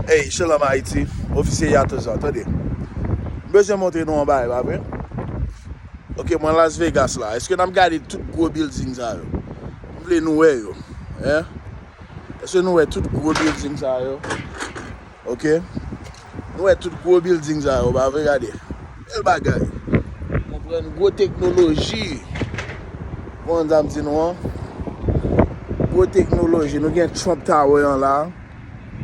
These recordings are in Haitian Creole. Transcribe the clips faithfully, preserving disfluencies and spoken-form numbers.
Hey, Shalom Haiti, ofisye Yatozan, tande. M bezwen montre nou yon bagay, pa vre? Ok, mwen Las Vegas la. Èske n ap gade tout gwo building sa yo? M vle nou wè yo. Hein? Èske nou wè tout gwo building sa yo? Ok? Nou wè tout gwo building sa yo, pa vre? Gade. Bèl bagay. Konprann gwo teknoloji. Konprann sa m di nou an? Gwo teknoloji. Nou gen Trump Tower an la.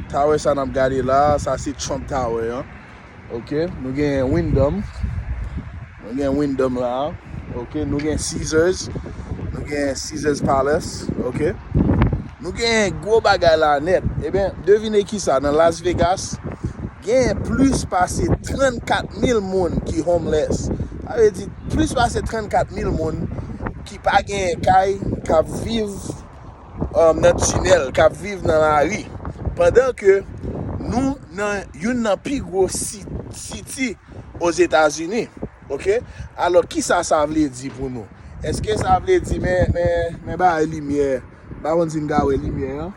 Tower sa n ap gade la, sa se Trump Tower an. Ok, nou gen Wyndham. Nou gen Wyndham la. Ok, nou gen Caesars. Nou gen Caesars Palace. Ok. Nou gen gwo bagay la nèt. Ebyen, devine kisa, nan Las Vegas, gen plis pase trannkat mil moun ki homeless. Sa vle di, plis pase trannkat mil moun ki pa gen kay, k ap viv um, nan tinèl, k ap viv nan lari. Pandan ke nou nan youn nan pi gwo si- city Ozetazini. Ok? Alò, kisa sa vle di pou nou? Èske sa vle di, men, men, men bagay limyè, m pa konn si n ka wè limyè an.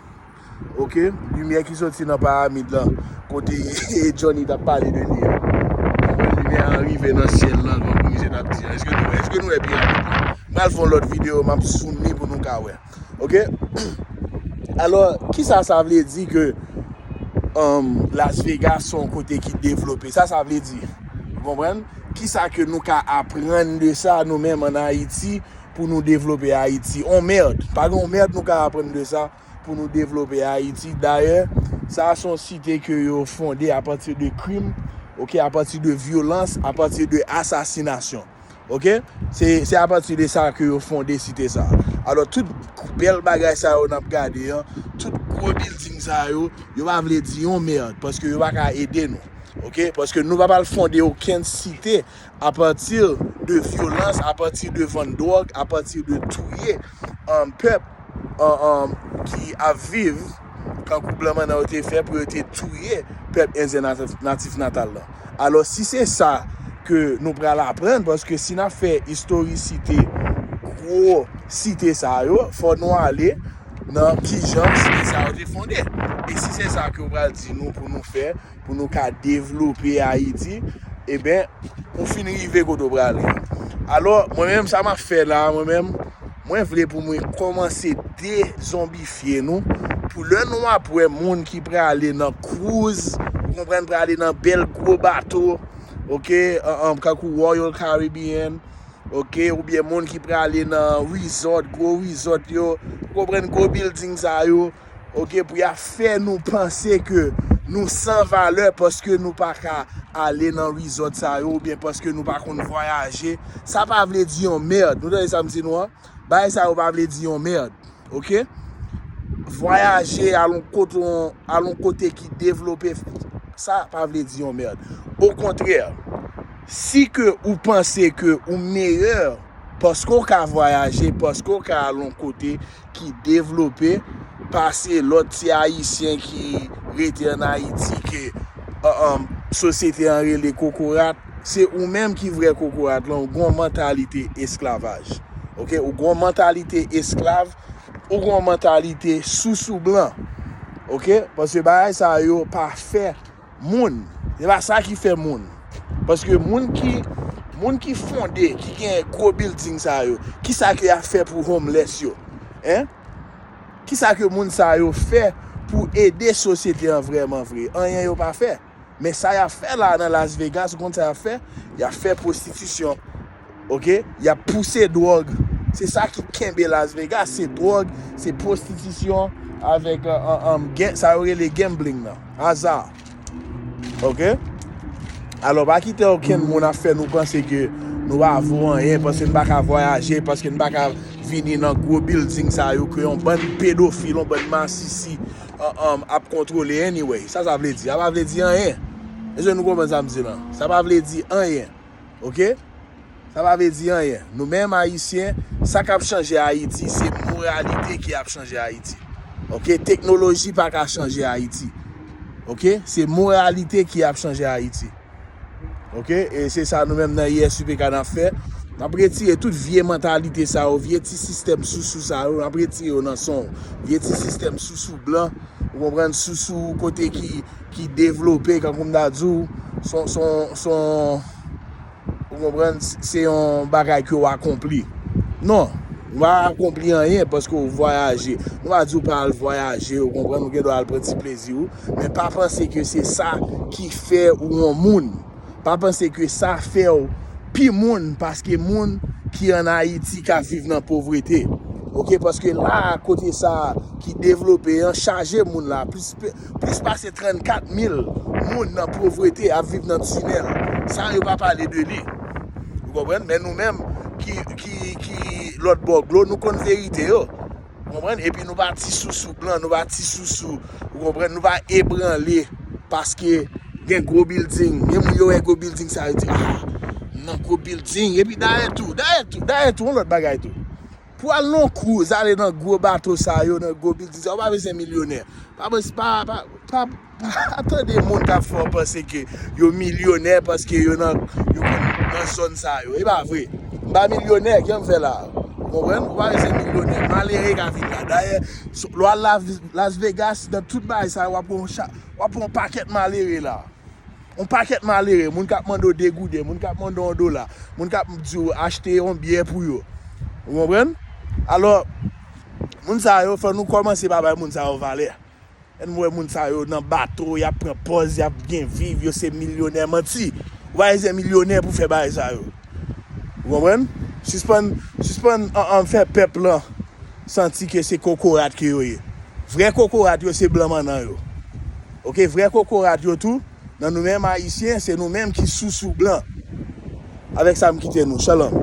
Ok? Limyè ki soti nan piramid lan, kote Johnny t ap pale de li an. Limyè an rive nan syèl lan, tankou misye t ap di an. Èske nou wè, èske nou wè piramid lan? M pral fè yon lòt videyo, m ap zoom li pou nou ka wè. Ok? Alò, kisa sa vle di ke um, Las Vegas se yon kote ki devlope? Sa sa vle di? Ou konprann? Kisa ke nou ka aprann de sa, nou menm ann Ayiti, pou nou devlope Ayiti? On mèd. Pa gen on mèd nou ka aprann de sa pou nou devlope Ayiti. Dayè, sa se yon site ke yo fonde apati de krim, ok, apati de vyolans, apati de asasinasyon. Ok? Se, se apati de sa ke yo fonde site sa. Alò, tout bèl bagay sa yo n ap gade an, tout gwo building sa yo, yo pa vle di yon mèd, paske yo pa ka ede nou. Ok? Paske nou pa pral fonde okenn site apati de vyolans, apati de vann dwòg, apati de touye, um, pèp, um, um, ki ap viv kankou blan mannan yo te fè pou yo te touye pèp endyen natif, natif natal lan. Alò, si se sa ke nou pral aprann, paske si n ap fè istorisite gwo site sa yo, fò nou ale nan kijan site sa yo te fonde. E si se sa ke w pral di nou pou nou fè, pou nou ka devlope Ayiti, ebyen, ou fin rive kote w prale. Alò, mwen menm, sa m ap fè la, mwen menm, mwen vle pou mwen kòmanse dezonbifye nou, pou lè nou ap wè moun ki prale nan cruise, ou konprann, prale nan bèl gwo bato, ok, an, an, kankou Royal Caribbean, ok, oubyen moun ki prale nan resort, gwo resort yo, ou konprann, gwo building sa yo, ok, pou y ap fè nou panse ke nou san valè paske nou pa ka ale nan resort sa yo, oubyen paske nou pa konn vwayaje. Sa pa vle di yon mèd. Nou tande sa m di nou an? Bagay sa yo pa vle di yon mèd. Ok? Vwayaje, al yon kote, al yon kote ki devlope, sa pa vle di yon mèd. Okontrè, si ke ou panse ke ou meyè paske w ka vwayaje, paske w ka al yon kote ki devlope, pase lòt ti Ayisyen ki rete ann Ayiti ke, um, um, sosyete an rele kokorat, se ou menm ki vrè kokorat lan, ou gon mantalite esklavaj. Ok? Ou gon mantalite esklav, ou gon mantalite sousou blan. Ok? Paske bagay sa yo pa fè moun. Se pa sa ki fè moun. Paske moun ki, moun ki fonde, ki gen gwo building sa yo, kisa ke y ap fè pou homeless yo? Hein? Kisa ke moun sa yo fè pou ede sosyete an vrèman vre? Anyen yo pa fè. Men sa y ap fè la nan Las Vegas, ou konn sa y ap fè? Y ap fè pwostitisyon. Ok? Y ap pouse dwòg. Se sa ki kenbe Las Vegas, se dwòg, se pwostitisyon avèk, uh, uh, um, gen- sa yo rele gambling nan. Aza. Ok? Alò, pa kite okenn moun ap fè nou panse ke nou pa vo anyen, paske n pa ka vwayaje, paske n pa ka vini nan gwo building sa yo, ke yon bann pedofil, yon bann masisi, uh, um, ap kontwole anyway. Sa sa vle di? Sa pa vle di anyen. Èske nou konprann sa m di lan? Sa pa vle di anyen. Ok? Sa pa vle di anyen. Nou menm Ayisyen, sa k ap chanje Ayiti, se moralite ki ap chanje Ayiti. Ok? Teknoloji pa ka chanje Ayiti. Ok? Se moralite ki ap chanje Ayiti. Ok? E se sa nou menm nan I S U P K n ap fè. N ap retire tout vye mantalite sa yo, vye ti sistèm sousou sa yo, n ap retire yo nan son. Vye ti sistèm sousou blan, Ou konprann? Sou, sou kote ki, ki devlope, kankou m ta di w, son, son, son, ou konprann? Se yon bagay ke w akonpli. Non, ou pa akonpli anyen paske w vwayaje. Nou pa di w pa al vwayaje, ou konprann? Ou gen dwa al pran ti plezi w. Men pa panse ke se sa ki fè ou yon moun. Pa panse ke sa fè w pi moun paske moun ki ann Ayiti k ap viv nan povrete. Oke, paske la, kote sa ki devlope an, chaje moun la, plis, plis pase trannkat mil moun nan povrete ap viv nan tinèl. Sa yo pa pale de li. Ou konprann? Men nou menm ki, ki, ki lòt bò glo, nou konn verite yo. Ou konprann? Epi nou pa ti sousou blan, nou pa ti sousou, ou konprann? Nou pa ebranle paske gen gwo bilding. Gen moun yo wè gwo bilding sa, yo di, ah, nan gwo bilding. Epi dayè tou, dayè tou, dayè tou, yon lòt bagay tou. Pou al nan kouz, ale nan gwo bato sa yo, nan gwo bilding sa, ou pa bezwen milyonè. Pa, pa, pa, pa, pa tande moun k ap fè w panse ke yo milyonè paske yo nan, yo konn nan zòn sa yo. E pa vre. M pa milyonè, kè m fè la. Ou konprann? Ou pa bezwen milyonè. Malere ka vin la. Dayè, lè w al Las Vegas, nan tout bagay sa yo, w ap wè yon pakèt malere la. Yon pakèt malere, moun k ap mande w de gouden, moun k ap mande w yon dola, moun k ap di w achte yon byè pou yo. Ou konprann? Alò, moun sa yo, fò nou kòmanse pa bay moun sa yo valè. Ann wè moun sa yo nan bato, y ap pran pòz, y ap byen viv, yo se milyonè. Manti. Ou pa bezwen milyonè pou fè bagay sa yo. Ou konprann? Sispann, sispann an, an fè pèp lan santi ke se kokorat ke yo ye. Vrè kokorat yo se blan mannan yo. Oke, vrè kokorat yo tou, nan nou menm Ayisyen, se nou menm ki sousou blan. Avèk sa, m kite nou. Shalom.